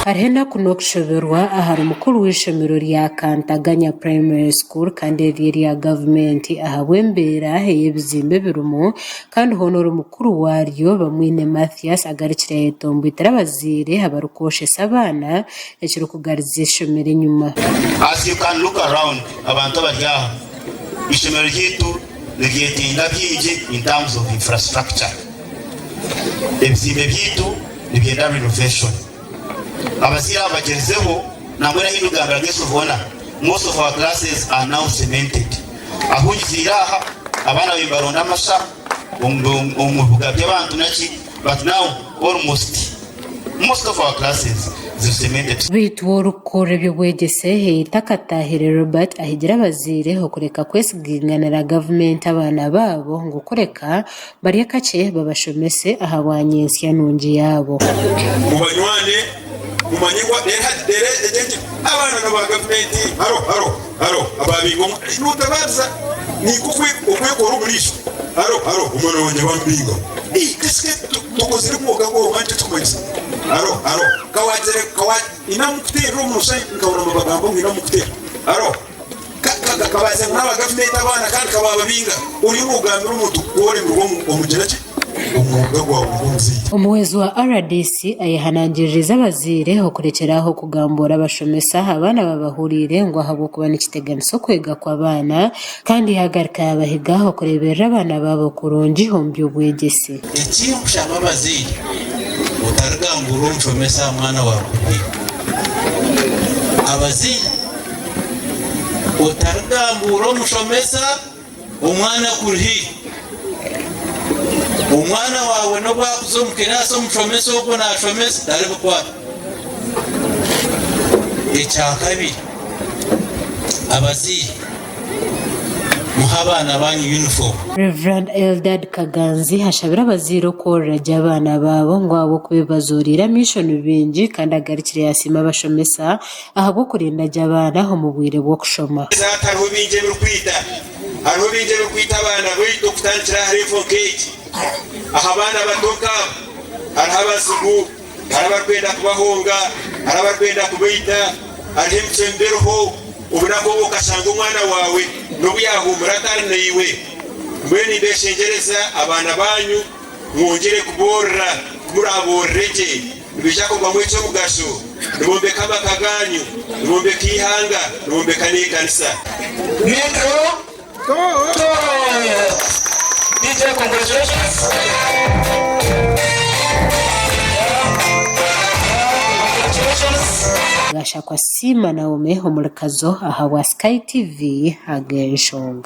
Hariho enaku n'okushoberwa ahari mukuru w'eishomero rya Kantaganya Primary School kandi eri erya gavumenti ahabw'embeera ey'ebizimbe ebirimu kandi hoona ori mukuru waaryo Bamwine Mathias agarukire yayetomboitera abazaire abarikwoshesa abaana ekirikugariza eishomero enyima. As you can look around, abantu abari aha, eishomero ryaitu niryetenga bingi in terms of infrastructure. Ebizimbe byaitu nibyenda renovation. Abazaire aba bagyerizeho nambwenu ahu ndikugambira ngu ensi hoona most of our classes are now cemented. Ahu ngiziire aha abaana baabaire nibaronda amasha omu bibuga by'abantu naki but now almost most of our classes ziri cemented. Beitu we orikukorera eby'obwegyese eitakataahire Robert ahigire abazaire okureka kwesiginganira gavumenti abaana baabo ngu kureka Barye kakye babashomese ahabwa nyentsya nungi yaabo. Mubanywane mumanye ngu reero hati reero egyo nti abaana n'aba gavumenti haro haro haro abaabinga omu notabaariza ninka okwe okwekora omu riisho haro haro omwana wangye bamubingaho ii kasike tokozire omwoga gwawe mani nikyo kikumanyisa haro haro kawagyere kawa inamukuteerera omu nshahi nkahurira nibabagamba ngu inamukuteera haro. Kabaasa ngu n'aba gavumenti abaana kandi kabababinga, oriyo nogambira omuntu ku oremirwe omugira ki? Omwoga gwawe nk'omuzaire. Omuhwezi wa rdc ayehanangiririize abazaire okurekyera aho kugambuura abashomesa abaana babahuriire ngu ahabw'okuba nikiteganisa okwega kw'abaana kandi yagaruka yabahiga okureeberera abaana baabo kurungi omu by'obwegyese. Eki nkushaba abazaire, otarigambuura omushomesa aha mwana waawe kurihiirwa. Abazaire. Otarigambuura omushomesa omwana akuri haihi. Omwana waawe n'obu akuza omu kiraasi omushomesa ogwo naashomesa taribikwata. Ekyakabiri, abazaire muhe abaana baanyu yunifoomu. Rev. Eldad Kaganzi ashabire abazaire okworora gye abaana baabo ngu ahabw'okuba ebi bazooriire amaisho ni bingi kandi agarukire yasiima abashomesa ahabw'okurinda gye abaana omu bwire bw'okushoma. Hati hariho bingi ebirikwita. Hariho bingi ebirikwita abaana baitu okutandikira aha level nk'egi. Aha baana bato nk'abo, hariho abazigu, hariho abarikwenda kubahonga, hariho abarikwenda kubaita, hariho emicwe mibi eriho. Obunaku obu okashanga omwana waawe n'obu yaahuumura atari naiwe. Mbwenu nimbeshengyereza abaana baanyu mwongyere kuboorora. Ku muraaboorore gye, Nibaija kugwamu eky'omugasho, nibombeka amaka gaanyu, nibombeka eihanga, nibombeka n'ekanisa. Metro DJ congratulations. Congratulations. Gashakwa Siima Naome omuri Kazo ahabwa Sky TV ag'enshonga.